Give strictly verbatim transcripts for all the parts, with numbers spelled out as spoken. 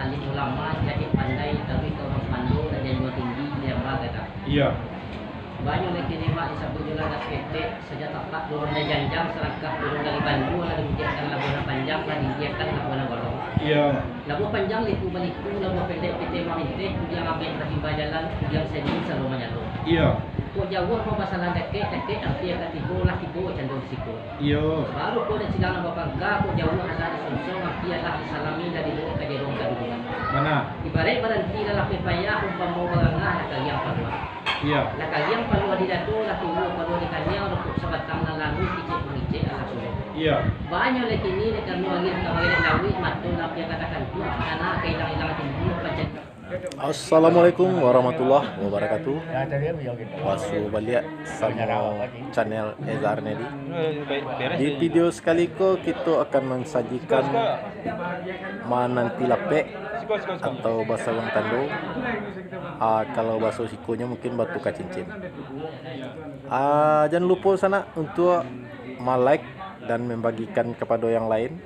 Alim ulama, cadiak pandai, taruih ka urang Sumando, darajatnyo tinggi, di amba gadang. Iyo. Banyak lai kini, Mak, disabuik jo lah dah saketek, sajo tapak turun dari janjang, salangkah turun dari bandua, lah diudiakkan labuah nan panjang, lah diudiakkan labuah nan golong. Iyo. Labuah panjang liku baliku, labuah pendek pitih mamintih, kudiang ambek batimbal jalan, kudiang seni salo manyalo. Iyo. Kok jauah mah basalah dakek, dakek ampia ka tibo, lah tibo cando di siko. Iyo. Baru kok dek silang nan bapangka, kok jauah alah disonsong, ampia lah disalami, lah dibaok ka jeruang ka duduak. Bana. Ibaraik baranti lah lapeh payah, umpamo barangah lah kariang paluah. Iyo. Lah kariang paluah di dado, lah tuo paluah di kaniang, rokok sabatang nan lalu, kicek pangicek alah suruh. Iyo. Banyak lai kini, dek karano angin ka marelek lauik, mato nan ampia ka takantuak, anak ka ilang-ilang timbua, pancen. Assalamualaikum warahmatullahi wabarakatuh. Basuo baliak samo channel Ezar Nedi. Di video sakali ko, kito akan mansajikan mananti lapek atau baso urang tando. Ah, kalau baso sikonyo mungkin batuka cincin. Ah, jan lupo sanak untuak ma-like dan membagikan kapado yang lain.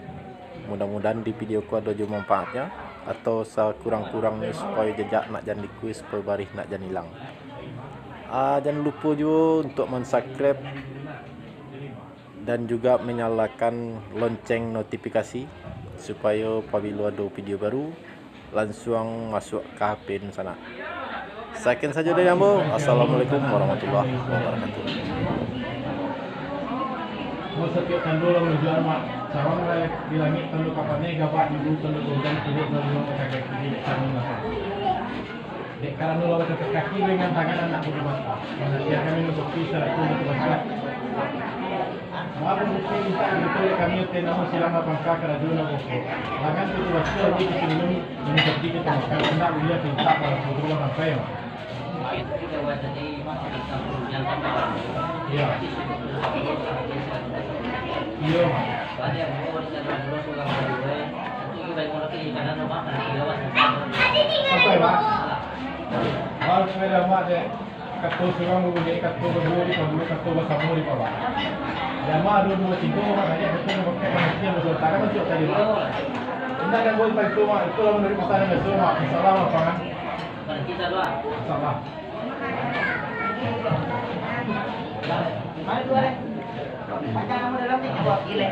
Mudah-mudahan di video ko ado juo manfaatnyo, atau sakurang-kurangnyo supayo jejak nak jan dikue, supayo barih nak jan ilang. Ah, jan lupo juo untuak mansubscribe dan juga manyalakan lonceng notifikasi, supayo pabilo ado video baru, lansuang masuak ka H P dunsanak. Sakian sajo dari ambo. Assalamualaikum warahmatullahi wabarakatuh. Mun satiok tando lah manuju arah, cawang lah di langik tando ka paneh, gabak di ulu tando ka ujan, turuik lah di luak ka kaki, dek karano lah. Dek karano lah batatak kaki, lengan tangan anak bulu mata. Manasihat kami untuak pi sarato untuak masyarakat. Maaf, mungkin mintak gitu ya kami, teh namo silang lapangka karajo nan boko. Langan tu baca, jadi kita minum, minum seperti kita makan, kena uliah pinta pada suruh orang sampai, Mak. Iya. Iya, Mak. Sampai, Mak. Mak, sepeda, Mak, deh. Kato surang babunyi, kato baduo dipabulua, kato basamo dipabaa. Jama duo duo tigo, maknyo kato nan pakai pangertian basontak, kan mancok tadi, Mak. Indak gangguan tantu, Mak. Itulah menurut pesanan biaso, Mak. Masalah lapangan. Masalah. Mari dua, deh. Panjang kamu dalam ni, buat gile.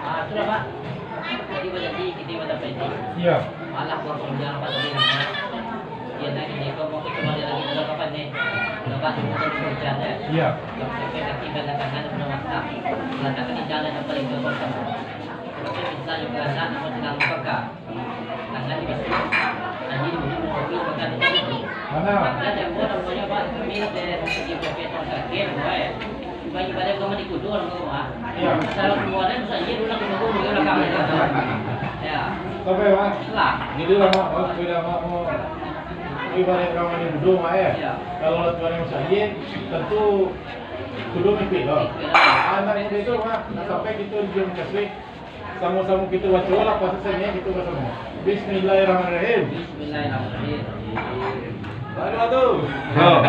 Ah, sudah, Pak. Jadi, berarti kita buat apa ini? Iya. Malah buat panjang apa tadi namanya? Dia nak ini, kau mau ke rumah dia lagi, udah kapan nih? Udah, Pak, cuma tadi hujan, ya? Iya. Sampai kaki belakangan udah mantap. Lantakan di jalan yang paling gampang kamu. Tapi bisa juga anak, nama sedang buka. Mana? Sampai, Mak. Jadi lah, Mak, oh, sepeda Mak mau ibarat urang mandi wudu, Mak, ya? Kalau lah Tuhan yang masuk angin, tentu kudu mimpi, loh. Anak muda itu, Mak, sampai kita di Gunung Kasih, Samo-samo kito baco lah, puaso Senin kito basamo. Bismillahirrahmanirrahim. Bismillahirrahmanirrahim. Baru tu. Oh.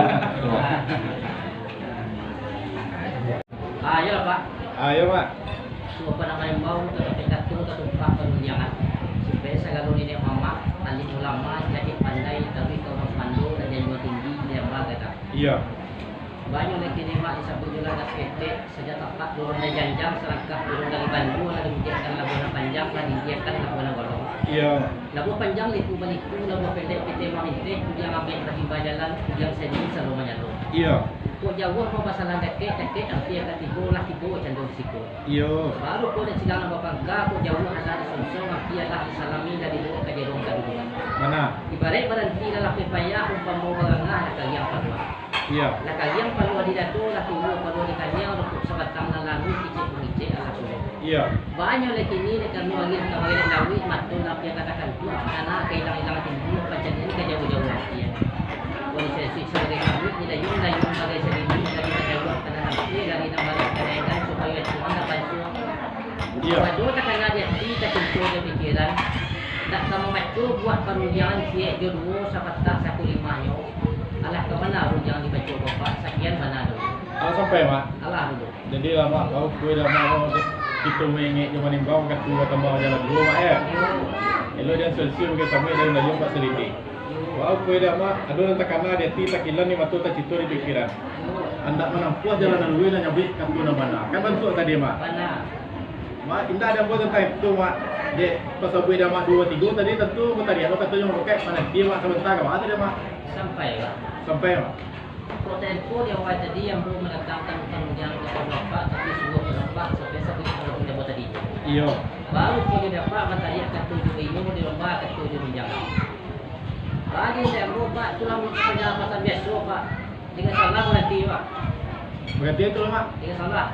Ah, iyolah, Pak. Ah, iyo, Pak. Suok panambah imbau, tatapi kato tatumpah parundiangan. Supayo sagalo niniak mamak, alim ulama, cadiak pandai, taruih ka urang Sumando, darajatnyo tinggi, di amba gadang. Iyo. Banyak lai kini, Mak, disabuik jo lah dah saketek, sajo tapak turun dari janjang, salangkah turun dari bandua, lah diudiakkan labuah nan panjang, lah diudiakkan labuah nan golong. Iyo. Labuah panjang liku baliku, labuah pendek pitih mamintih, kudiang ambek batimbal jalan, kudiang seni salo manyalo. Iyo. Kok jauah mah basalah dakek, dakek ampia ka tibo, lah tibo cando di siko. Iyo. Baru kok dek silang nan bapangka, kok jauah alah disonsong, ampia lah disalami, lah dibaok ka jeruang ka duduak. Bana. Ibaraik baranti lah lapeh payah, umpamo barangah lah kariang paluah. Iyo. Lah kariang paluah di dado, lah tuo paluah di kaniang, rokok sabatang nan lalu, kicek pangicek alah suruah. Iyo. Banyak lai kini, dek karano angin ka marelek lauik, mato nan ampia ka takantuak, anak ka ilang-ilang timbua, pancarian ka jauah-jauah ampia. Wali Sesi sabagai kamik, di dayuang-dayuang bagai sadidi, dari nan jauah ka nan ampia, dari nan barat ka nan anggan, supayo Tuhan nan bansuah. Iyo. Bado takana di ati, tacinto di pikiran, ndak ka mambaco buah parundiangan ciek jo duo, sapatah sakulimahnyo. Alah ka bana rundiang dibaco Bapak, sakian bana dulu. Ah, sampai, Mak? Alah dulu. Jadi lah, Mak, kau kue dah, Mak, mau dek. Kito maingek jo manimbang wakatu batambah jalan juo, Mak, yo. Elok jan sia-sia bagai samuik daun dayuang bak salilih. Baa pulo dek Amak, ado nan takana di ati, takilan di mato, tacito di pikiran. Andak manampuah jalan nan luruih, nan nyabuik kato nan bana. Kan bantuak tadi, Mak? Bana. Mak, indak ado ambo tantang itu, Mak. Dek pasabuik dek Amak duo tigo tadi, tantu batariak lo kato jo mangkek, mananti Amak sabanta, ka baa tadi, Mak? Sampai, Mak. Sampai, Mak. Kok tempo di awal tadi ambo mandatangkan panunjuakan kapado Apak, tapi sungguah pun Apak sampai sabuik kalau di ambo tadi. Iyo. Baru kok di Apak batariak kato jo inyo, di lomba kato jo nunjuakan. Bagi dek ambo, Pak, tu lah panjalapan biaso, Pak. Dengan salah berarti, Pak. Berarti itu lah, Mak. Dengan salah.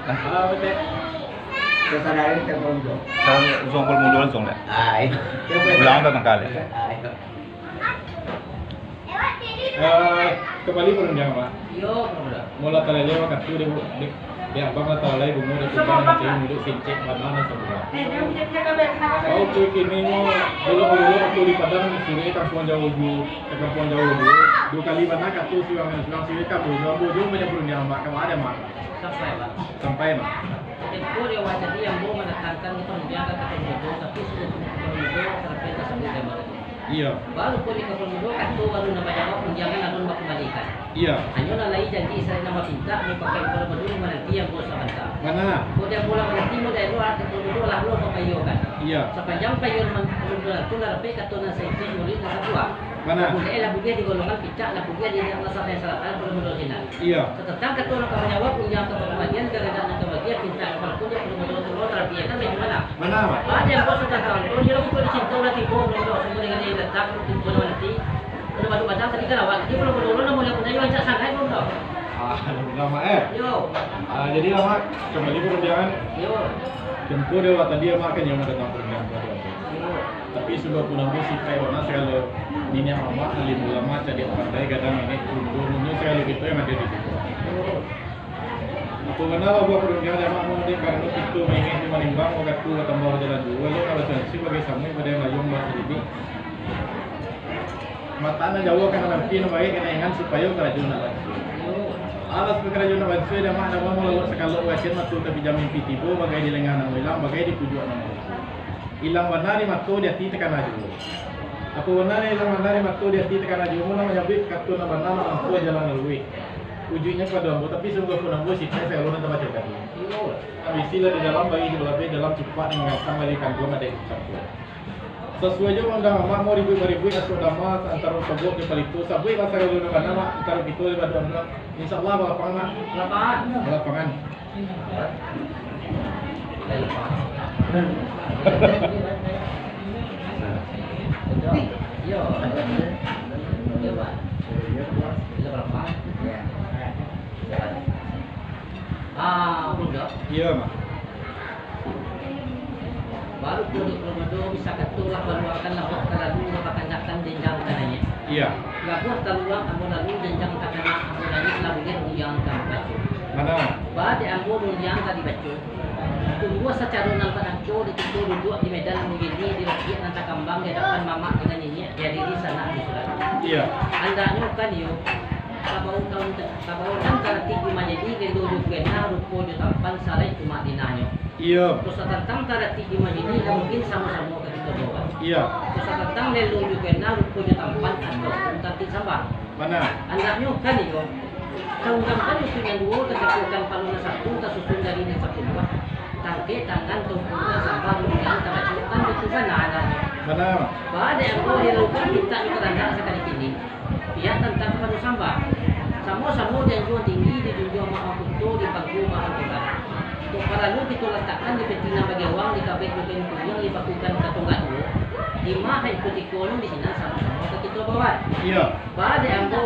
Hah? Sekarang zuang puluh mundur langsung deh. Ulang tu tangkal ya. Eh, kembali perundiangan, Pak. Iyo, Pak. Mula talalai wakatu dek, dek, dek abang lah talalai bungo dek kumbang mancari muluik sincek bana nan sabana. Baa pulo kini mo, dulu-dulu wakatu di Padang, surek kampuang jauah juo, ka kampuang jauah juo. Duo kali bana kato surang, surang surek ka ambo, ambo juo banyak perundiangan, Mak. Ka ma ado, Mak? Sampai, Pak. Sampai, Mak. Tempo di awal tadi ambo mandatangkan panunjuakan ka Kapal Mudo, tapi sudah Kapal Mudo sampai tasabuik dek ambo tadi. Iyo. Baru pun di Kapal Mudo, kato baru nan manjawab, undiangan alun bakumbalikan. Iyo. Hanyo nan lai janji sarik nan bapintak, mampakai Kapal Mudo mananti ambo sabanta. Bana. Kok di ambo lah mananti, mudah elok lah Kapal Mudo lah lo papayokan. Iyo. Sapanjang payokan Kapal Mudo tu lah dapek kato nan saisi, muluik nan sabuah. Bana. Lah buliah di golongan picak, lah buliah di nan rasa nan salah, Kapal Mudo sinan. Iyo. Satantang kato nan ka manjawab, undiangan ka bakumbalian, garagan nan ka bagian, pintak nan ka lapun, jan pado modal tu, tarapi akan bagaimana? Bana, Mak. Baa dek ambo satantang tu, di rumah di situ lah tibo, belum tahu semua dengan yang datang, tibo nanti. Udah batu batang tadi kan awak, jadi belum modal, nak mulai punyo, rancak sangat, belum tahu. Ah, bana, Mak, eh? Yo. Ah, jadi lah, Mak, kembali perundiangan. Yo. Tempo di awal tadi, Mak, kan yang datang perundiangan tadi, Mak. Yo. Tapi sungguah pun ambo sipaik bana sagalo niniak mamak, alim ulama, cadiak pandai, gadang niniak, tunduak niniak, sagalo kito yang ado di siko. Apo bana lah buah parundiangan dek Amak, dek karano kito maingek jo manimbang, wakatu batambah bajalan juo, elok lah basansi bagai samuik pado nan layuang bak salilih. Mata nan jauah ka nan ampia, nan barek ka nan ringan, supayo karajo nak bansua. Alah supayo karajo nak bansua, dek Amak, dek Amak, malalok sakalok baasian, mato tapijam mimpi tibo, bagai di lengah nan mailang, bagai di pujuak nan mailang. Ilang bana di mato, di ati takana juo. Apo bana nan ilang bana di mato, di ati takana juo, nan manyabuik kato nan bana, nan manampuah jalan nan luruih. Ujuiknyo kapado ambo, tapi sungguah pun ambo sipaik sagalo nan tabacok tadi. Ambisi lah di dalam, bayi di balabeh, dalam cupak nan mangantang, lah di kanduang adaik di campua. Sasuai jo undang amak, mau ribuik-baribuik, asuak dama, antaro togok jo palito, sabuik lah sagalo nan bana, Mak, antaro kito di baduo ambo. Insya Allah, balapangan, Mak. Balapangan. Balapangan. Ah, Bunda. Iyo, Mak. Baru pun di Ramadan bisa kato lah kaluarkan lah buat talalu lah bakandakan janjang ka naiak. Iyo. Labuah taluang ambo lalu janjang takana ambo naiak lah buliah undiang ka baco. Bana. Ba dek ambo undiang ka dibaco. Tumbuah sacaro nan badangko di kito duduak di medan mangini di rakiak nan takambang di adapan mamak dengan niniak dihadiri sanak di surau. Iyo. Andaknyo kan iyo, kabau daun, kabau daun taratik di majadi, lelo jo kuena, rupo jo tampan sarai cuma dinahnyo. Iyo. Kok satantang taratik di majadi, mungkin samo-samo ka kito bawa. Iyo. Kok satantang lelo jo kuena, rupo jo tampan, atau pun taratik sambah. Bana. Andaknyo kan iyo, taunggangkan utuih nan duo, tacapuakan palo nan satu, tasusun jari nan sapuluah, tangkek tangan, taungkungkan sambah, rundiang, tabacokan, itu bana andaknyo. Bana. Ba dek ambo dilakukan mintak jo karandak sakali kini. Pihak tantang kapado sambah. Samo-samo dianjuang tinggi, dijunjuang maha kuto, dipangku maha tulah. Kok paralu kito latakkan di peti nan bagewang, dikabek jo kain kudiang, dipakukan ka tonggak duo, di ma hari kutikonyo di sinan samo-samo ka kito bawa. Iyo. Ba dek ambo,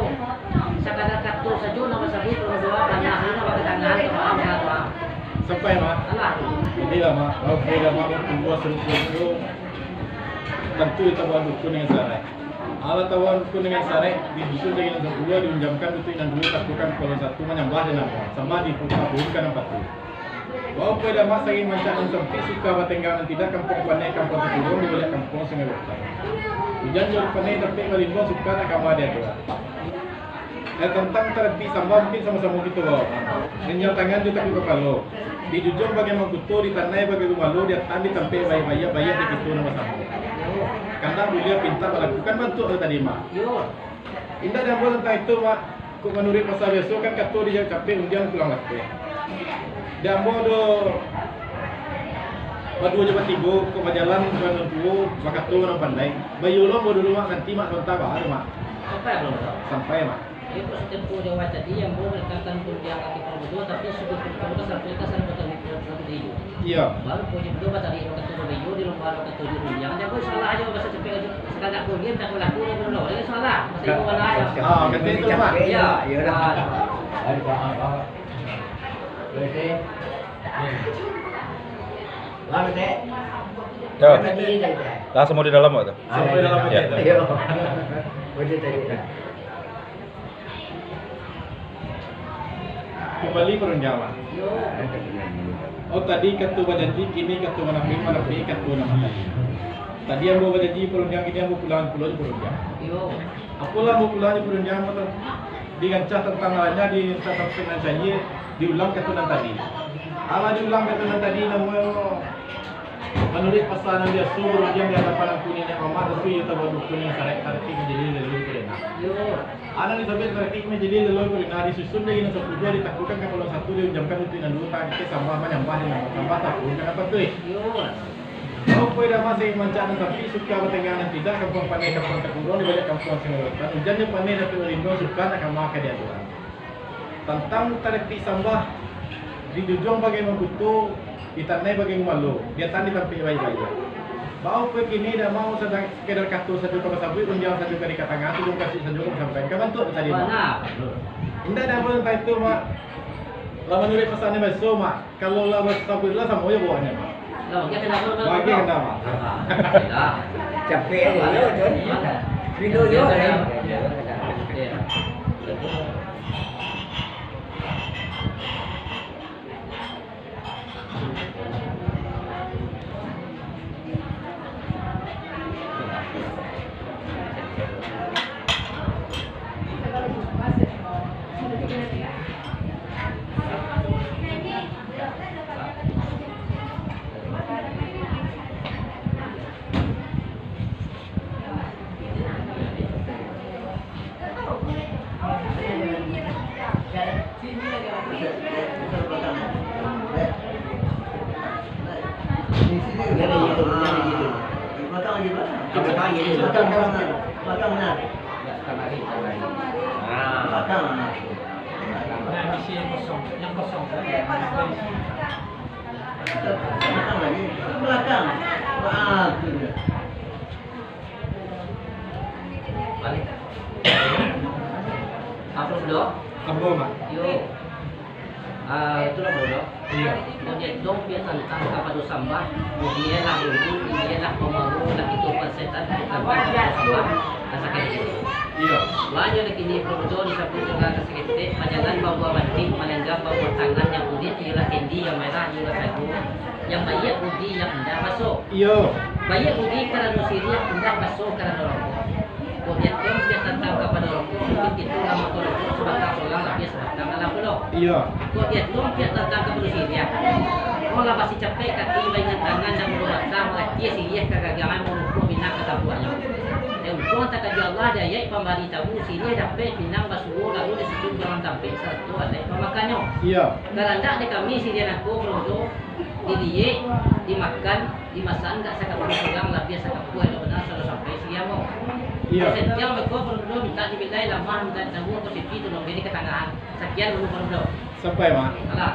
sakadar kato sajo nan basabuik, urang duo panah, urang bakatangan, ka maaf, ka maaf. Sampai, Mak. Alah. Inilah, Mak, oke dah, Mak, waktu gua seru-seru. Tantu kita buat dukun dengan sarai. Alah tawan pun dengan sarai, disusun jadi nan sapuluah, diunjamkan utuih nan duo, takukan kapalo satu, manyambah di namo, sambah di puta burung ka nan patuh. Wau pun damak saring mancak nan sampik, suka batenggang nan tidak, kampuang paneh, kampuang takurung, di baliak kampuang Sungai Botang. Ujan jo paneh tampek balimbang, suka nak kama diatua. Eh, tantang taratik sambah mungkin samo-samo kito bawa. Rinjang tangan jo takuk kapalo. Di jujuang bagian mangkuto, di tanai bagian gumalo, di atan di tampek baiak-baiak, baiak di kito nan basamo. Kandak buliah pintak balaku, kan bantuak tu tadi, Mak. Yo. Indak diambo tantang itu, Mak. Kok manuruik basa biaso kan kato dijawab capek, undiang pulang lapeh. Diambo do baduo jo batigo, kok bajalan banan tuo, bakato nan pandai. Bayo lo ambo dulu, Mak, nanti Mak sabanta baa, Mak. Sampai belum, Mak? Sampai, Mak. Iyo, kok satempo di awal tadi, ambo balikan undiang ka kito baduo, tapi sudah kito sampai ka sana batemu. Iyo. Baru ko jo batarik bakato baiyo di lomba bakato di rundiang. Jan ko salah jo, basa capek ajo. Sakadar ko diam, jan ko laku, jan ko laku. Jan salah. Basa ibo bana ajo. Ah, kato itu, Mak. Iyo. Iyo lah. Ah. Aduh, faham, faham. Berarti. Lah, berarti. Yo. Berarti, berarti. Lah, semua di dalam, Pak, tu? Ah, semua di dalam, Pak. Iyo. Berarti tadi, dah. Kumbali parundiang, Mak. Oh, tadi kato bajanji, kini kato manapik, manapik kato nan tadi. Tadi ambo bajanji parundiang, kini ambo pulang pulo jo parundiang. Iyo. Apolah ambo pulang jo parundiang, ambo tan-, dirancah tantang alatnyo, di tantang nan cayie, diulang kato nan tadi. Alah diulang kato nan tadi, namuah Manuruik pasa nan biaso, barundiang di adapan angku niniak mamak, tapi iyo tabawa dukun nan saraik taratik majelis lalu kurena. Yo. Anak disabik taratik majelis lalu kurena, disusun dari nan sapuluah, ditakukan kapalo satu, diunjamkan untuak nan duo, taratik sambah manyambah di nan sambah, takukan nan patuik. Yo. Apo dama sing mancak nan tapi, suka batengah nan tidak, kampuang paneh, kampuang takurang, di baliak kampuang sing lorok. Ujan jo paneh, tapi lindung, suka nak kama ka diaturan. Tantang taratik sambah, di jujuang bagai mangkuto, di tanai bagai gumalo, di atan di tampek baiak-baiak. Baa kini dama sadang sakadar kato sajo ka basabuik, rundiang sajo ka dikatangah, tujung kasuik sajo ka basampaian, ka bantuak tadi, Mak. Bana, batua. Indak dama tantang itu, Mak. Lah manuruik pasan nan biaso, Mak. Kalau lah basabuik lah, samo jo bawahnyo, Mak. Lah, bagian kena apa, Mak? Bagian kena, Mak. Ah, ah. Capek aja, yo, Jon. Pilo, yo, eh. Yo. Nah, isi yang kosong, yang kosong. Belakang. Ah, tu dia. Balik. Apa sudah? Apa, Mak? Yo. Ah, itulah bodoh. Iya. Modiak dong piak tantang kapado sambah, modiak lah dulu, modiak lah pamaru, lah itu persetan, bukan kapado sambah, rasakan itu. Iya. Banyak di kini produk di sapu tengah kasih ketek, majalan babuah banting, malenggang babuah tangan, yang kulit iyalah kendi, yang merah iyalah sagu, yang baiak budi, yang indah baso. Iyo. Baiak budi karano siriah, indah baso karano rokok. Kok diaton piak tantang kapado rokok, mungkin kito lah makan rokok sabatang sorang, labiah sabatang alah pulo. Iyo. Kok diaton piak tantang kapado siriah, kok lah basi capek kaki baingan tangan, nan mudo mata, mangatia siriah kagagangan, manukuak pinang ka tampuaknyo. Dek untuang takajualah di ayat pambari tahu, siriah dapek pinang basuo, lalu disusun dalam tampek sarato adaik pamakannyo. Iyo. Karandak di kami siriah nangko, Bro, diliek, dimakan, dimasan, dak sakapung surang, labiah sakapung ado bana, salo sampai siriah mo. Iyo. Setiap meko perlu minta dibilai lamah, minta ditangguh, atau sipi tu lombek di katangahan. Sakian dulu, Bro. Sampai, Mak. Alah.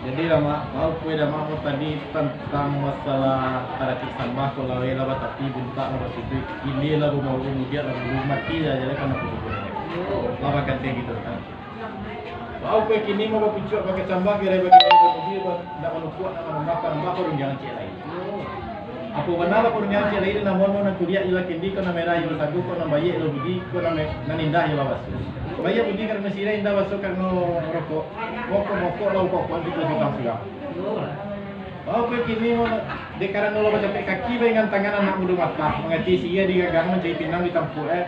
Jadi lah, Mak, mau kue dah, Mak, mau tadi tantang masalah taratik sambah, kalau lawai lah batapi, buntak lah basuduik, ilia lah bamuru, mudiak lah bulu, mati lah jadi karena bulu. Yo. Lah bakante gitu kan. Baa kini mah bapucuak pakai sambah, gerai bagi bagi, ndak manukuak, ndak manambah, panambah parundiangan ciek lai. Apo bana lah parundiangan ciek lai, namonyo nan kuliak iyolah kendi, ko nan merah iyolah sagu, ko nan baiak iyolah budi, ko nan me-, nan indah iyolah baso. Baiak budi karano siriah, indah baso karano rokok. Mokok-mokok lah ukok-ukokan kito batang surang. Baa kini, dek karano lah bacapek kaki baingan tangan anak mudo mata, mangati siriah digagang mancari pinang di tampuak, eh.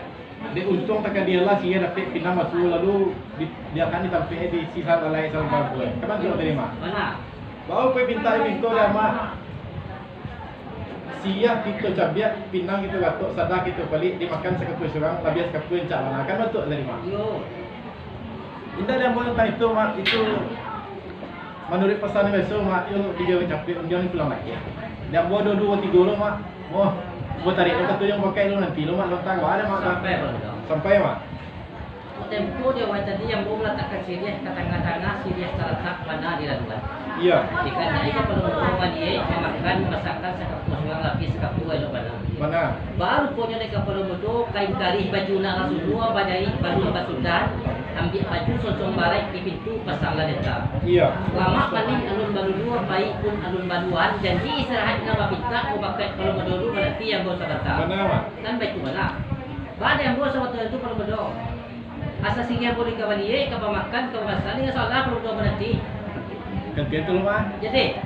Dek untuang takadialah siriah dapek pinang basuo, lalu di, diakan di tampuak, eh, di sisa lalai salampa buah. Ka bantuak tadi, Mak? Bana. Baa pintak pinto dek Amak. Siriah kito cabiak, pinang kito gatok, sada kito paliak, dimakan sakapua surang, labiah sakapua rancak bana. Ka bantuak tadi, Mak? Iyo. Indak di ambo tantang itu, Mak. Itu manuruik pasan biaso, Mak. Iyo, tigo capek, undiang pulang lagi. Di ambo ado duo tigo lo, Mak. Oh, ambo tarik lo katu nan pakai lo nanti lo, Mak. Lontang, Mak. Ada, Mak. Sampai, Mak. Sampai, Mak. Tempo di awal tadi ambo malatakkan siriah ka tangah-tangah, siriah talatak bana di laluan. Iyo. Ikan dari kapalo mudo baliak mamakan, masakan sakapua surang, labiah sakapua elok bana. Bana. Baru punyo dari kapalo mudo, kain karih baju nak rasulua, bajahik baluang basutan, ambiak baju sonsong baraik di pintu pasang lah deta. Iyo. Lamak manih alun balulua, pai pun alun baluahan, janji istirahat nan bapintak, mubakak kapalo mudo dulu mananti ambo sabanta. Bana, Mak. Kan baitu bana. Baa dek ambo sabanta tu kapalo mudo. Asa siriah ambo ka baliak, ka bamakan, ka bamasak, indak masalah kapalo mudo mananti. Gantian tu lo, Mak. Jadi.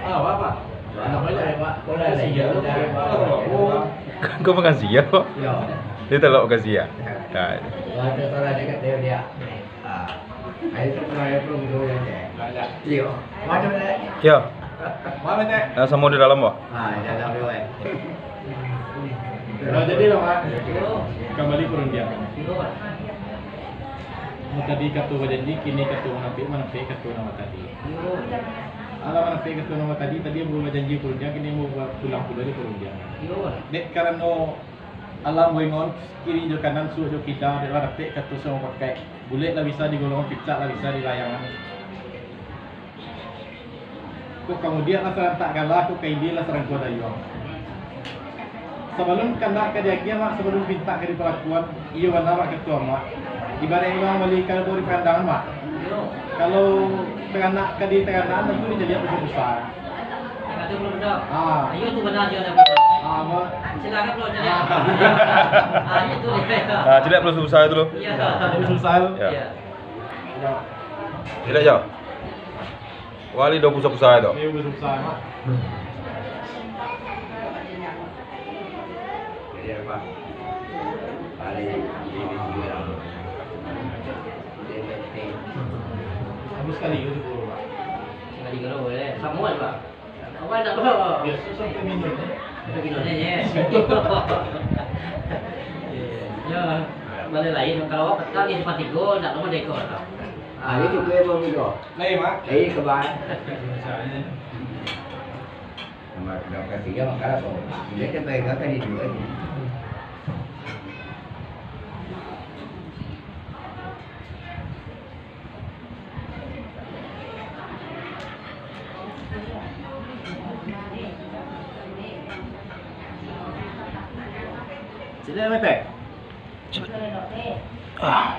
Ah, Bapak. Banyak, Pak. Siriah lo, Pak. Kau makan siriah, kok? Iyo. Dia tak lauk makan siriah. Nah. Wah, tu salah dia kata dia. Ah. Ayo, tu pernah, ayo, tu, tu, ya, ya. Iyo. Macam mana? Iyo. Mana, Tek? Nah, samo di dalam, Pak. Ah, di dalam dulu, eh. Nah, jadi lah, Mak. Kambali parundiangan. Mun tadi kato bajanji, kini kato manampek, manampek kato nan tadi. Alah manampek kato nan tadi, tadi ambo bajanji parundiang, kini ambo pulang pulo di parundiangan. Dek karano alah ambo ingon, kiri jo kanan, suok jo kida, dek lah dapek kato samupakaik. Bulek lah bisa digolong, picak lah bisa dilayangan. Kok ka mudiak lah sarantak gala, kok ka ilia lah sarangkuah dayuang. Sabalun kandak ka diagiah, Mak, sabalun pintak ka dipalakuan, iyo bana, Mak, kato Amak. Ibaraik urang mambali kalabo di pandangan, Mak. Kalau taranak ka di taranak, tantu dicaliak pusa-pusa. Kato pulo, Bro. Ah. Iyo tu bana, iyo ado. Ah, Mak. Silakan, Bro, caliak. Ah. Ah, iyo tu. Ah, caliak pusa-pusa tu lo. Iyo. Pusa-pusa tu. Iyo. Iyo. Caliak, Jo. Wali do pusa-pusa tu. Iyo, pusa-pusa, Mak. Jadi apa? Wali ini juga. Kamu sekali itu dulu, Pak. Sekali kalau boleh. Semua, Pak. Apa nak, Pak? Biasa sampai minum, ya. Sampai minum, ya. Ya, mana lain? Kalau awak petang, dia sempat tiga, nak kamu dekor, Pak. Ah, itu gue mau minum. Lain, Mak. Eh, kebal. Sama, dah kasih dia makan apa? Dia kan bayar kan itu, eh. Sini, Mak. Ah.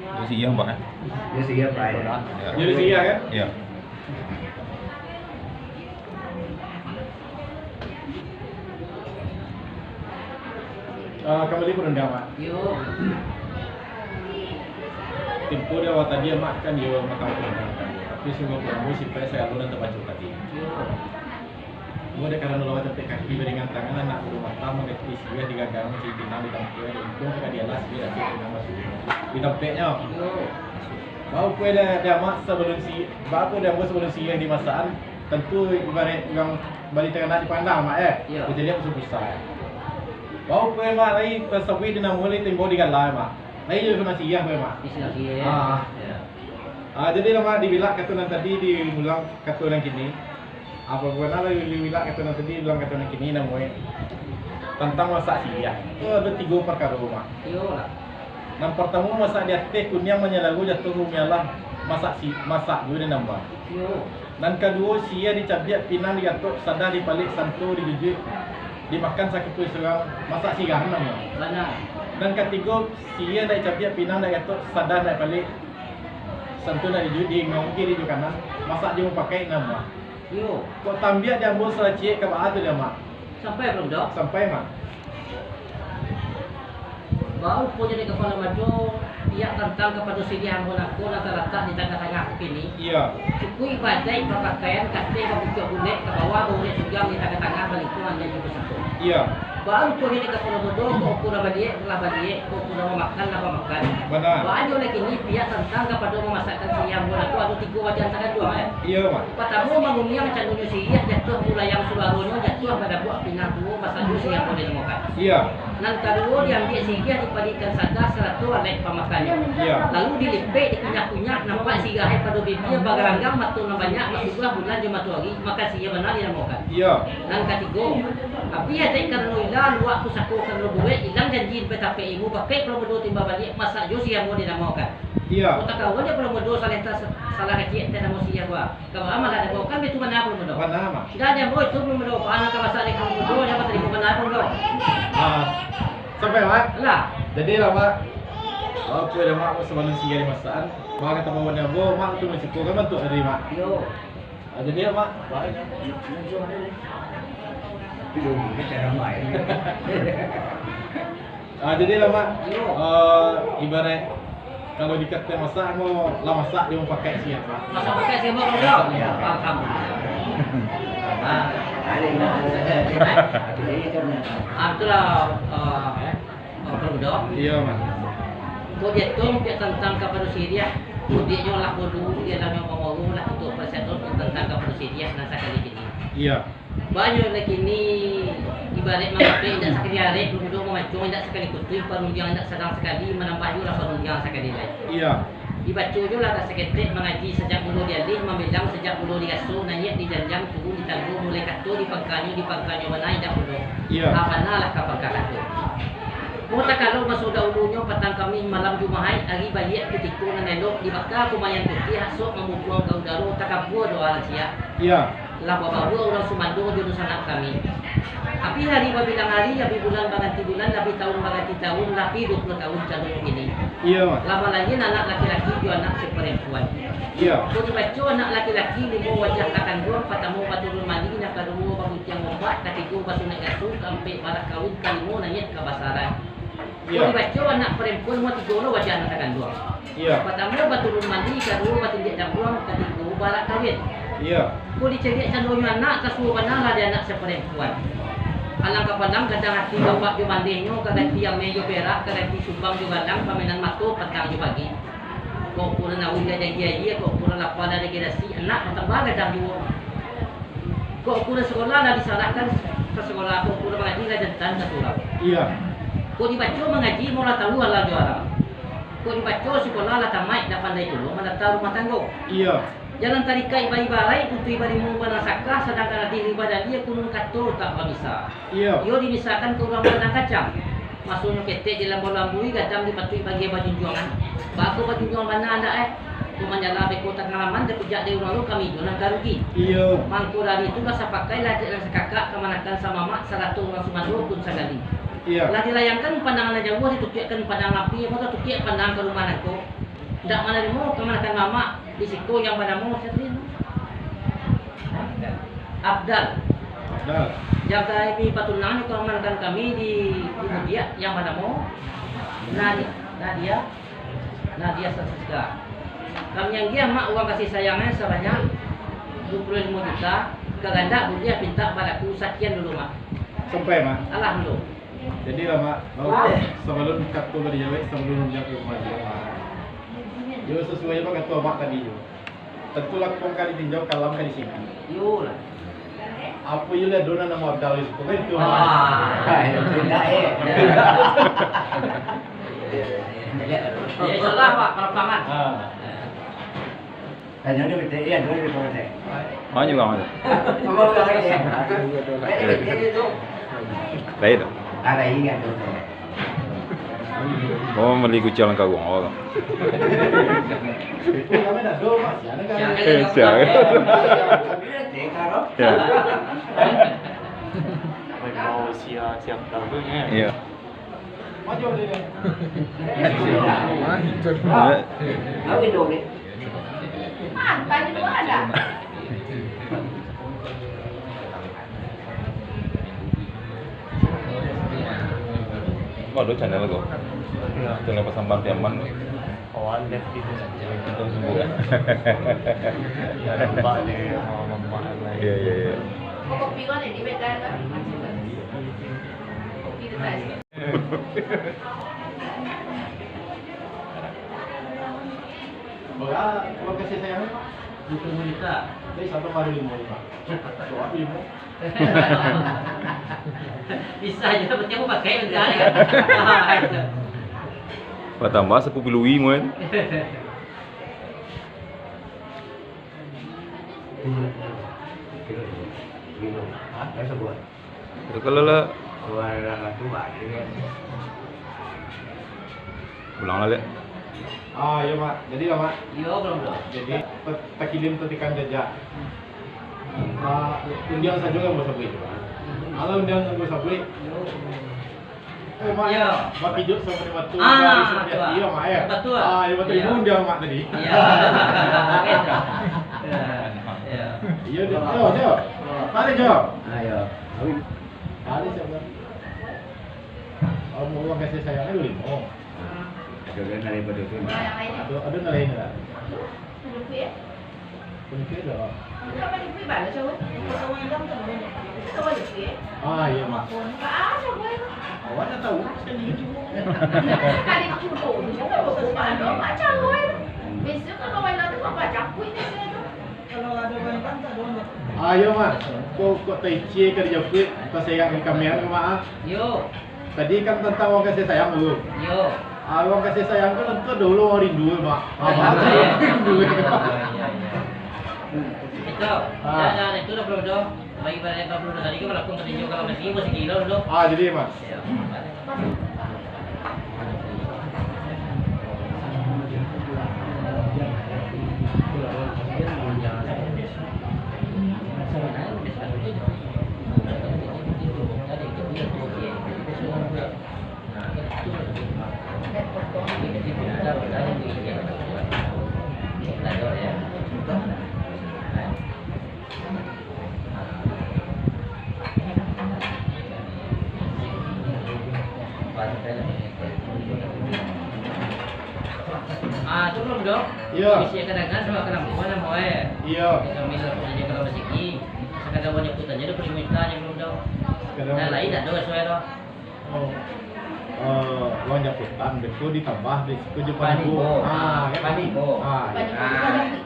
Dia si Iyah, Bang, eh? Dia si Iyah, Bang. Ya. Dia si Iyah, kan? Ya. Ah, kambali parundiangan, Mak. Yo. Tempo di awal tadi, Mak, kan iyo matang parundiangan. Tapi sungguah pun ambo simpan sagalo nan tabaco tadi. Yo. Ambo dek karano lah bacapek kaki baringan tangan, anak mudo mata mangganti siriah digagang, mancari pinang di tampuak, untuang ka dialah siriah dapek pinang basuo di tampeknyo. Baa pulo dek, dek Amak sabalun si-, baa pulo dek ambo sabalun siriah dimasakan, tantu ibaraik urang bali taranak di pandang, Mak, eh? Iyo. Kito liek pusa-pusa. Baa pulo, Mak, lai tasabuik di namo, lai taimbau di gala, Mak. Lai iyo ka masiriah, Mak. Masiriah. Ah. Iyo. Ah, jadi lah, Mak, dibilak kato nan tadi, diulang kato nan kini. Apo bana lah dibilak kato nan tadi, diulang kato nan kini, namonyo tantang masak siriah. Tu ado tigo parkaro, Mak. Iyo lah. Nan partamo, masak di ateh kuniang manyalago jatuah rumialah, masak si-, masak juo den nambah. Iyo. Nan kaduo, siriah dicabiak, pinang digatok, sada dipaliak, santo dijujuik, dimakan sakapua surang, masak siriah namonyo. Bana. Nan katigo, siriah ndak dicabiak, pinang ndak digatok, sada ndak dipaliak, santo ndak dijujuik, diingaun kiri jo kanan, masak juo mupakaik namonyo. Iyo. Kok tambiak di ambo salah ciek ka baa tu, Mak? Sampai balun, Dok? Sampai, Mak. Baa ruponyo dek kapalo mado, Iyo, tantang kapado siriah ambo nangko nan talatak di tangah-tangah kini. Iyo. Suku ibadaik bapakaian kateh bapucuak bulek, ka bawah baulek sugang di tangah-tangah balingkuang dari pusako. Iyo. Baa ruponyo dek kapalo mudo, kok ukuran baliak lah baliak, kok ukuran mamakan lah mamakan. Bana. Baa juo lai kini pihak tantang kapado mamasakkan siriah ambo nangko ado tigo wajan taganduang, eh? Iyo, Mak. Patamo, manguniang candonyo siriah, jatuah bulayang suaronyo, jatuah badabuak pinang tuo, basadu siriah ambo dinamokan. Iyo. Nan kaduo, diambiak siriah dipaliakkan sadah sarato alek pamakannyo. Iyo. Lalu dilipek, dikunyah-kunyah, nampak siriah pado bibia, bagalanggang mato nan banyak, basuguah bulan jo matoari, maka siriah bana dinamokan. Iyo. Nan katigo, apiah dek karano ilang, luak pusako karano buruak, ilang janji batapek ilmu, bakeh kapalo mudo timbal baliak, masak juo siriah ambo dinamokan. Iyo. Kok takawan dek kapalo mudo, salah tas-, salah kecek teh namo siriah ko. Ka baa malah dek ambo, kan itu bana kapalo mudo. Bana, Mak. Indak dek ambo itu kapalo mudo, baa nan ka masak dek kapalo mudo, jan batarimo bana kapalo mudo. Ah, sampai, Mak? Lah. Jadilah, Mak. Oke dah, Mak, sabalun siriah dimasakan, Mak ka tabawa dek ambo, Mak tu masih kan bantuak tadi, Mak. Iyo. Ah, jadilah, Mak. Baik. Ah, jadilah, Mak. Iyo. Ah, ibaraik kalau dikatokan masak, ambo lah masak, di mampakai siap, Mak. Masak pakai siap, Mak, kalau masak? Iyo. Alhamdulillah. Ah, batul lah, ah, eh, ah, kalau budak. Iyo, Mak. Kok dietong piak tantang kapado siriah, kudiknyo lah bolu, di dalamnyo mamoro, lah tutup persetan tantang kapado siriah nan sakali kini. Iyo. Banyak lah kini, ibaraik mangapek indak sakali arek, duduak mamancung indak sakali kutuih, parundiang indak sadang sakali, manambah juo lah parundiang sakali lai. Iyo. Dibaco juo lah ka saketek, mangaji sajak mulo dialih, mambilang sajak mulo diraso, naiak di janjang, turun di tanggo, mulai kato di pangkanyo, di pangkanyo bana indak pulo. Iyo. Ah, bana lah ka pangka kato. Kok takalo maso dahulunyo, patang Kamih malam Jumahaik, ari baliak kutiko nan elok, dibaka kumayan putiah, asok mambubuang ka udaro, takabua doa lansia. Iyo. Lah babaua urang sumando jo dunsanak kami. Apiah ari babilang ari, apiah bulan baganti bulan, apiah taun baganti taun, lah pi duo puluah taun candonyo kini. Iyo, Mak. Lah malahia anak laki-laki jo anak saparampuan. Iyo. Kok dibaco anak laki-laki, limo wajah takanduang, patamo baturun mandi, nan kaduo baguntiang ombak, katigo basunaik rasul, kaampek barak kawin, kalimo naiak kabasaran. Iyo. Kok dibaco anak parampuan, mah tigo lo wajah nan takanduang. Iyo. Patamo baturun mandi, kaduo batindiak dambuang, katigo barak kawin. Iyo. Kok dicaliak candonyo anak, tasuo bana lah di anak saparampuan. Alang ka pandang gadang ati bapak jo mandehnyo, ka ganti ameh jo perak, ka ganti sumbang jo galang, pamainan mato patang jo pagi. Kok ukuran auih lah jadi aia, kok ukuran lapa lah jadi nasi, anak batambah gadang juo. Kok ukuran sakolah lah disarahkan ka sakolah, kok ukuran mangaji lah jantan ka surau. Iyo. Kok dibaco mangaji, mah lah tahu halal jo haram. Kok dibaco sakolah lah tamaik, lah pandai pulo manata rumah tanggo. Iyo. Jalan tarikaik ba-, ibaraik, putuih balimo banasakah, sadangkan adih ribah dalia, kunun kato tak bamisa. Iyo. Iyo dimisakan ka urang padang kacang. Masonyo ketek di lambau-lambui, gadang dipatuik bagai bajunjuangan. Baa kok bajunjuang bana ndak, eh? Kok manjala beko tangah laman, dapijak dek urang lo, kami juo nan ka rugi. Iyo. Mangko dari tu lah sapakai lah dek nan sakakak, kamanakan samamak, sarato urang sumando pun sagali. Iyo. Lah dilayangkan pandangan nan jauah, ditukiakkan pandangan api, apo tatukiak pandang ka rumah nangko. Ndak manarimo kamanakan mamak. Di siko yang banamo sia tadi? Abdal. Abdal. Yang kami patunangan kamanakan kami di, di Mudiak yang banamo Nadi-, Nadia, Nadia Francisca. Kami agiah, Mak, uang kasih sayangnya sabanyak dua puluh limo juta, ka gandak buliah pintak balaku sakian dulu, Mak. Sampai, Mak. Alhamdulillah. Jadilah, Mak, sabalun kato ka dijawek, sabalun dijawek ka rumah dia, Mak. Yo, sasuai jo kato Mak tadi tu. Tantu lakong ka ditinjau, kalam ka disingki. Iyolah. Apo iyo lah, dona namo Abdal di situ, kan itu, Mak? Ah, iyo, indak, eh. Ya, salah, Pak, palapangan. Ah. Tanyo ni betul, iya, dua ribu dua betul. Banyak lah, banyak. Lain tu. Ada ingat tu. Oh, beli kucing dalam karung orang. Eh, siap. Ya. Mau siap-siap dulu, ya. Iya. Ko ado channel ko. Channel Pasambahan Piaman. Kawan deh gitu. Kita semua. Ya, nampak dia sama mamak lain. Ya, ya, ya. Kopi kau ni di Medan kan? Kopi tu tadi. Bagaimana, kalau kasih sayang? Bukan menikah. Jadi, satu kali lima, lima. Doa lima. Bisa aja, berarti aku pakai bentar, kan? Batambah sapulo ribu, kan? Itu kalau lah. Ulang lah, Lek. Ah, iyo, Mak. Jadi lah, Mak. Iyo, belum, belum. Jadi, pe-, takilim petikan jajak. Ah, undiang sajo kan basabuik. Alah, undiang kan basabuik. Iyo. Eh, Mak, iyo. Mak pijuk sama di batu, ah, dari Suryati, iyo, Mak, yo? Batua. Ah, iyo, batua. Iyo. Ibu undiang Mak tadi. Iyo. Oke, tu. Iyo, iyo. Iyo, iyo, iyo. Tarik, iyo. Ah, iyo. Tarik, siapa? Oh, mau uang kasih sayangnya dulu, mau. Ado nan lain pado tu, nah. Ado, ado nan lain, nah. Pun kira. Ah, iyo, Mak. Awak ndak tahu, sakali. Ayo, Mak. Kok, kok taicie ka dijapuik, taserak di kamian ko, Mak, ah? Yo. Tadi kan tantang uang kasih sayang dulu. Yo. Ah, uang kasih sayang ko tantu dulu uang rindu, Mak. Ah, Mak, rindu. Iyo, iyo. Itu, ah. Dah, dah, itu dah, Bro, dah. Bagi pada yang belum tadi kan, walaupun tadi juga kalau masih, masih gila, Bro. Ah, jadi, Mak. Iyo. Ah, tu belum, Dok. Iyo. Isi kadangan sama kalambuan, namo, eh. Iyo. Kami lah punya kalau masigi. Sakadar banyak kutanya, ada permintaan yang belum, Dok. Sakadar. Nah, lain ado, suai, Dok. Oh. Eh, uang japutan, beko ditambah di situ jo panibo. Panibo. Ah, kan? Panibo. Ah, iyo.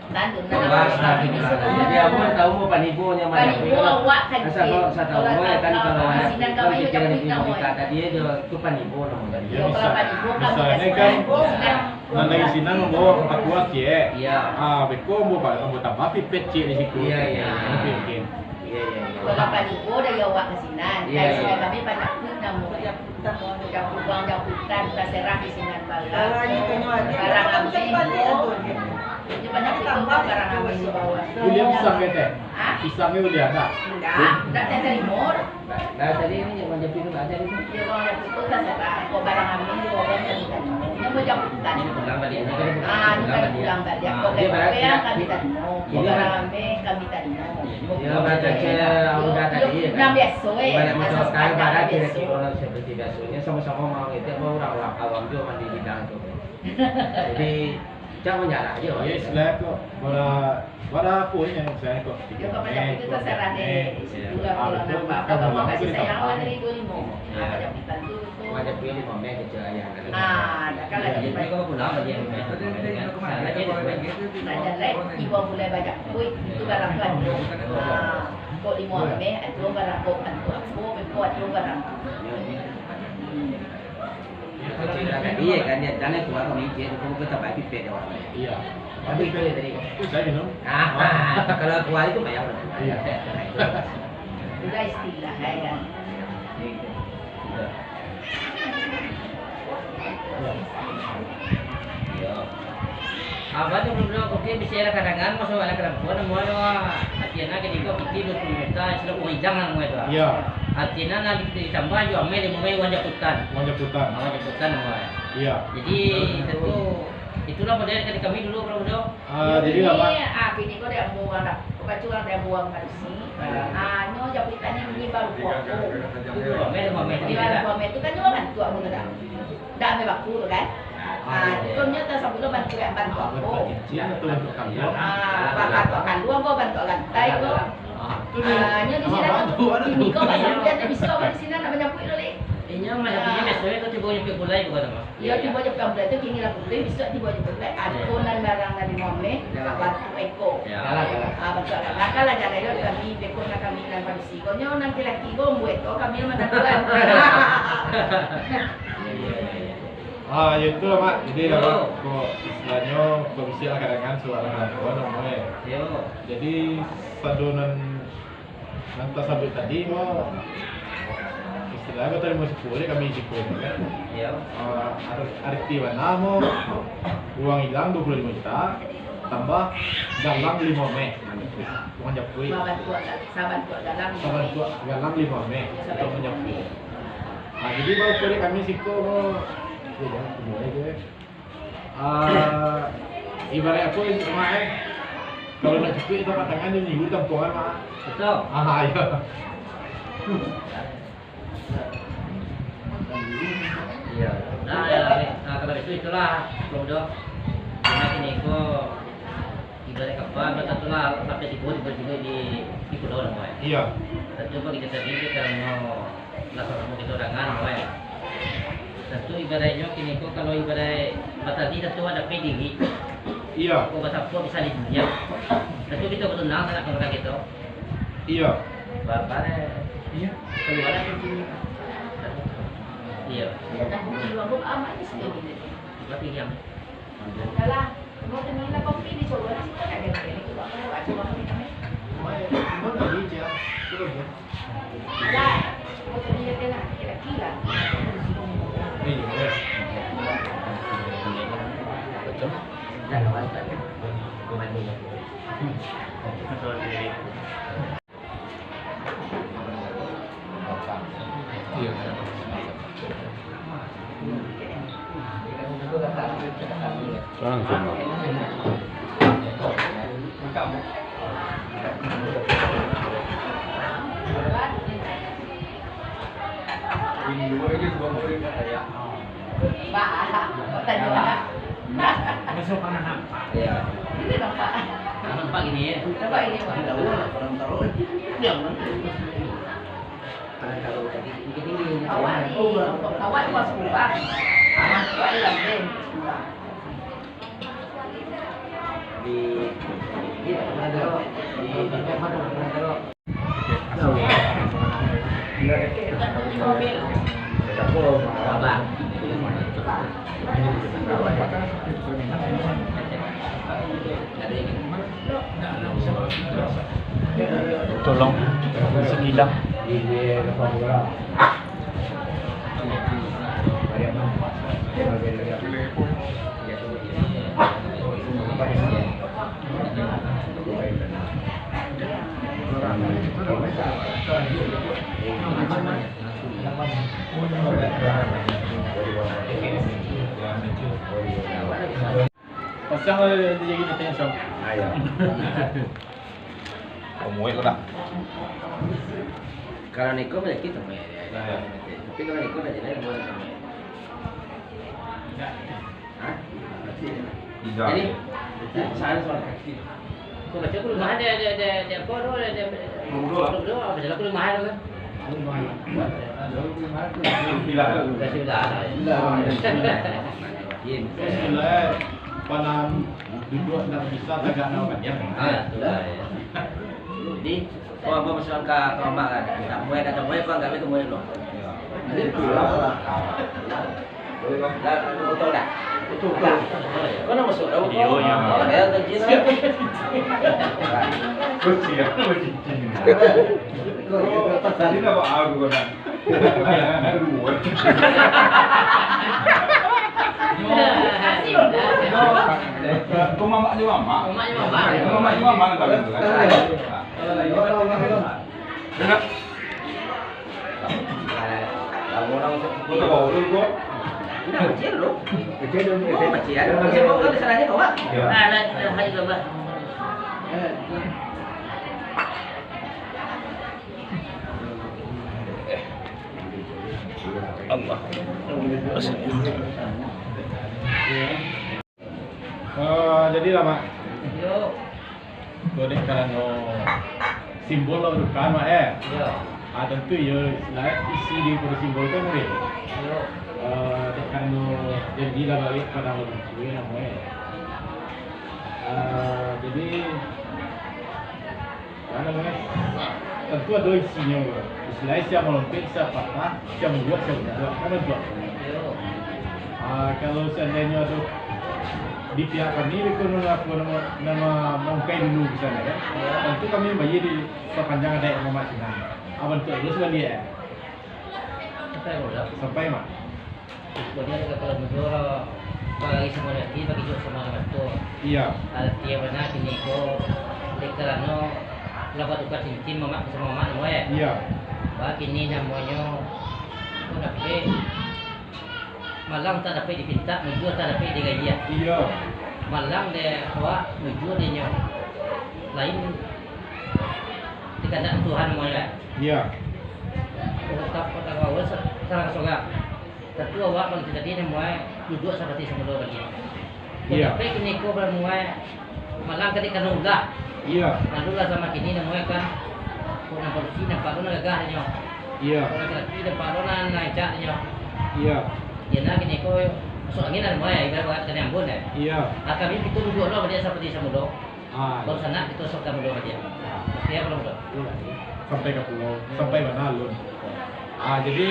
Panibo. Ah. Jadi, abang tahu mau panibo nyo mah. Panibo awak kan. Asal kau, asal tahu, kalau kan, kalau awak sinan kan, pikiran di muka tadi, eh, tu panibo namo tadi. Iyo, kalau panibo kan, misalnyo kan, nan dari sinan mambawa pakua ciek. Iyo. Ah, beko mambawa, mambawa tambah pipet ciek di situ. Iyo, iyo, iyo. Oke, oke. Iyo, iyo, iyo. Kalau panibo dari awak ka sinan, iyo, dari sinan kami panyakut namo. Japutan, japutan, taserah di sinan barang. Barang ambo. Itu banyak itu barang ambo di bawah. Buliah pisang, Teh? Hah? Pisangnyo buliah, ndak? Ndak, ndak tarimo. Nah, tadi ini yang manjapuik tu ndak ado itu. Iyo, kalau japuik tu taserah. Kok barang ambo di bawah, ndak bisa. Ini mau japutan. Ini pulang balik. Ah, ini kan pulang balik. Ah, kok dia barang yang kami tarimo. Kok barang ambo kami tarimo. Yo, baca cek udah tadi, yo, kan? Nan biaso, eh. Banyak macam asal standar, standar barang biaso. Kira-kira seperti biasanya, sama-sama mau ngetik, apa, orang-orang awam juga mandi bidang tu. Jadi, jangan menyerah aja, yo, istilah kok, bara, bara apa ni yang saya kok, yo, kok macam itu, terserah deh. Yo. Bulan-bulan apa, apa, apa, kasih sayang awak dari dua lima. Yo. Apa yang kita tu? Wajar pilih momen kecil ayah. Ah, dah kan lagi. Jadi, kalau pulang, bagi yang lain. Salah dia, dia. Nah, dan lain, ibu mulai banyak. Wih, itu barang tu ada. Ah, kok lima ameh, ada barang kok, ada apa, kok ada barang. Hmm. Cerita tadi, ya kan, dia jangan keluar kami, dia tu, kau tak baik pipet dia orang. Iya. Tapi itu tadi. Itu saya minum. Ah, kalau keluar itu bayar udah. Iya. Udah istilah, ya kan. Iya. Yo. Abah tu belum bilang, oke, bisa lah kadangan, masuk lah kalambuan, namo yo, ah. Artinya, ketika piti dua puluh juta, sudah uang ijang lah, namo itu, ah. Iya. Artinya, nah, di-, ditambah juga ameh lima ameh uang japutan. Uang japutan. Ah, uang japutan, namo, ah. Iya. Jadi, tentu, itulah model dari kami dulu, kalau udah. Ah, jadi, jadi, Abah, ah, bini kau dia ambo urang dah. Kau baca urang dia ambo urang padusi. Ah, nyo japutan ni bini baru kuat tu. Bini baru kuat tu kan nyo bantu ambo tu dah. Dah ambil baku tu kan. Ah, tu nyo tak sampai Bantuak apo? Cincin atau bantuak kalua? Ah, bantuak kalua ko, bantuak lantai ko. Ah, tu dia. Ah, nyo di sinan tu. Bantuak, bantuak. Kini ko bantuak tu bisa di sinan nak manyapuik lo, Lek. Inyo manyapuiknyo biasonyo tu tibo nyapuik gulai ko, Mak. Iyo, tibo nyapuik gulai tu, kini lah putuih, bisuak tibo nyapuik gulai. Ado nan barang dari Momeh, bantuak iko. Yo. Ah, bantuak kalua lah, jan ayo kami, beko nan kami nan padusi ko. Nyo nan laki-laki ko, buek ko, kami nan manantuan. Ah, yo itulah, Mak. Jadi, lah, Mak, ko istilahnyo, ko bisiak lah kadangan, surak lah kadangan, ko namo, eh. Yo. Jadi, sado nan, nan tasabuik tadi, ko istilahnyo, ko tarimo siko, jadi kami siko, kan? Yo. Ah, ar-, arti bana mo, uang ilang duo puluah limo juta, tambah galang limo meh. Uang japuik. Sabantuak, sabantuak galang limo meh. Sabantuak galang limo meh, untuak manyapuik. Ah, jadi, baru kali kami siko, ko, yo, jan, mulai je. Ah, ibarat apo, Mak, eh? Kalau nak cukuik tapak tangan, dia minggu tampuangan, Mak. Betul. Ah, iyo. Iyo. Nah, yo, nah, kalau itu, itulah, Bro. Karena kini ko, ibarat kapal, macam tu lah, sampai tibo, tibo juo di, di pulau, Mak, eh. Iyo. Tantu kito tadi, kito mau lah, samo kito dangan, Mak, eh. Tantu ibaratnyo kini ko, kalau ibarat batali, tantu ado pe diri. Iyo. Ko basapo bisa di dunia. Tantu kito batunang sanak kawan kito. Iyo. Ba-, bare. Iyo. Kalua lah kuncinyo. Iyo. Iyo. Tapi yang Yalah, mau temuin lah kopi di Jawa, di situ ada yang kayak gitu, Bang. Mau coba kopi kami. Mau ya, mau tadi aja. Suruh ya. Alah, mau tadi aja lah, kira-kira. Iya, iya. Betul. Jangan lupa, ya. Kembali ya. Langsung. Bah, kok tadi, Bah? Masuk pernah nampak. Iya. Ini nampak. Nampak gini ya. Nampak gini, Bah. Kurang tahu. Jangan. Pernah tahu tadi tinggi-tinggi. Awak ni, awak ni masuk lubang. Awak ni lambung. Di, di, di, Tolong, sekilas. Pasang lah dia jadi dia tanya siapa. Ayo. Omuik ko dah. Kalau niko mah yakin sama ya. Nah, ya. Tapi kalau niko dah jelas, mau sama ya. Hah? Tidak. Jadi, saya soal kaki. Kau baca aku rumah ada, ada, ada, ada apa tu, ada, ada. Belum dulu lah. Belum dulu, apa jalan aku rumah ada kan? Rumah ada. Rumah ada. Tidak. Sudah, sudah. Sudah. Sudah. Panam duduk ndak bisa tagak ndak panjang. Ah, itulah, ya. Jadi, kau apa masukan ka, ka mamak kan? Nak muai, nak muai, kau anggap itu muai dulu. Jadi, itulah. Dah, betul dah. Betul, betul. Kau nak masuk dah? Iyo, iyo. Kau nak bayar gaji dah? Siap. Kau siap, kau cincin. Kau, kau, kau, tadi dah buat aku kau nak. Kau mamak je mamak. Mamak je mamak. Kau mamak je mamak kalau itu kan. Dah. Kecil tu. Kecil tu. Kecil tu. Kecil tu. Kecil tu. Kecil tu. Kecil tu. Kecil tu. Allah. Eh, jadi lah, Mak. Yo. Ko dek karano simbol lah dukaan, Mak, eh. Yo. Ah, tantu yo, lah, isi di pado simbol kan, Mak. Yo. Eh, dek karano jadi lah baliak Padang Lumpia namo, eh. Eh, jadi, Anu, eh, tantu ado isinyo, bro. Istilahnyo, sia malompek, sia patah, sia mujuak, sia mujuak. Kan ado. Ah, kalau seandainyo ado di pihak kami, beko nan apo namo, nan maungkai dulu di sinan, kan? Tantu kami bayia di sapanjang adaik Mamak sinan. Ah, bantuak dulu sabaliak, eh. Sampai, Mak. Pokoknyo kalau mudo, bagi samo laki, bagi juo samo batua. Iya. Arti bana kini ko, dek karano lah batukar cincin mamak samo mamak namo, eh. Iya. Bah, kini namonyo, ko dapek, malang tak dapek dipintak, mujua tak dapek digayia. Iya. Malang dek awak, mujua dek nyo. Lain di kandak Tuhan namo, eh. Iya. Utap kota Kawawa sa-, sarang sorak. Tantu awak bangkik tadi namuai duduak sapati samulo baliak. Iya. Tapi kini ko namuai malang ka dek karano ulah. Iya. Lalu lah samo kini namuai kan, ko nan padusi nampak ko nan gagah nyo. Iya. Ko nan laki nampak ko nan rancak nyo. Iya. Yo nah kini ko masuak angin lah namuai, ibarat kata ambun, eh. Iya. Ah, kami kito duduak lo baliak sapati samulo. Ah, baru sanak kito sok ka mudo ka dia. Oke, ya, belum, belum? Sampai ka pulau, sampai bana alun. Ah, jadi,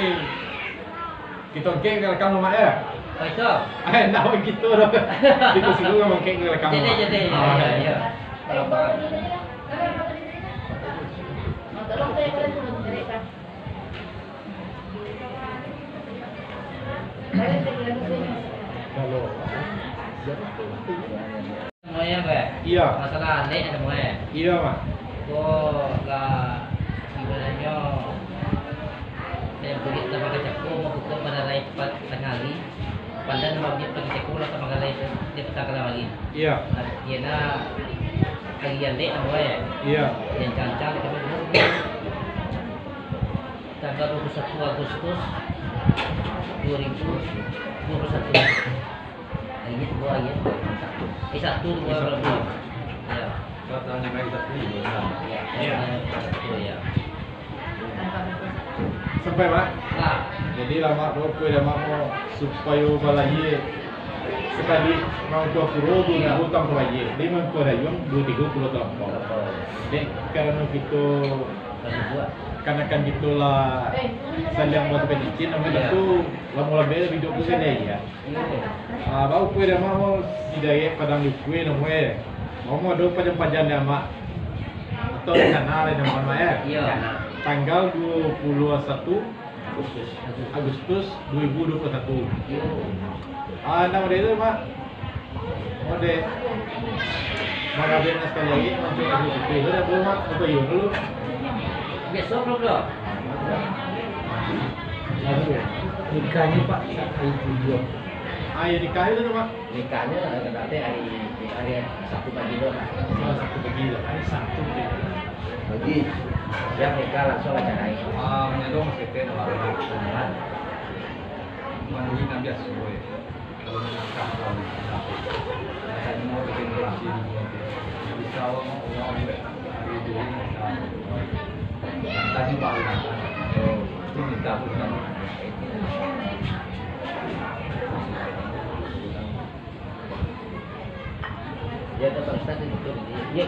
kito angkek ka lakang, Mak, ya? Oh, itu? Eh, ndak kito doh. Kito singgung ka angkek ka lakang, jadi, Mak. Jadi, ya, ah, ya, ya. Kalau paham. Kalau Semuanya, Pak? Iya. Masalah alek semuanya. Iya, Mak. Ko lah, ibaratnyo, dari bulik lah pakai cako, mau buka pada rai empat tengah hari. Pandan mau dia pakai cako lah, tak makan rai dia petang kalah hari. Iya. Artinya, lagi alek semuanya. Iya. Yang cancang, kita dulu. Tanggal dua puluh satu Agustus dua ribu dua puluh satu. Ayat dua, ayat dua puluh satu. Eh, satu dua puluh satu. Ya. Kata ni mai satu dua. Ya. Ya. Satu, ya. Sampai, Mak? Nah. Jadi, lah, Mak, doa dah, Mak, mau supayo balayia sakali mangko puro dua ribu tampau balayia. Jadi, mangko dayuang dua tiga puluh tampau. Dek, karano kito kanakan kito lah saliang buat penicin, namonyo tu lamo lambe lah hiduik tu kan, ya. Ah, baupo dah, Mak, mau di daerah Padang Lukue namo, eh. Mau, mau ado pajan-pajan dah, Mak. Atau rencana lah, Mak, ya? Iya. Tanggal dua puluh satu Agustus. Agustus dua ribu dua puluh satu. Iya. Ah, nama dia tu, Mak? Oh, dek. Mangabek nak sakali lagi, mancung lagi putih. Udah, boleh, Mak? Apa, iya dulu? Biasa, belum, belum? Nikahnya, Pak, hari tujuh. Ah, ya, nikah itu, Mak? Nikahnya nanti hari, hari Sabtu pagi tu, Pak. Oh, Sabtu pagi tu. Hari Sabtu pagi. Pagi. Siap nikah, langsung lah cerai. Ah, menyadong masih teh, Pak. Mandi Nabi Asuh, ya. Kalau nak nikah, kalau nak nikah. Rasanya mau bikin relasi dulu, nanti. Bisa, Allah, Allah, Allah. Hari itu, ini, nah. Tadi, Pak, itu minta, bukan. Ya, tetap tadi betul. Ya.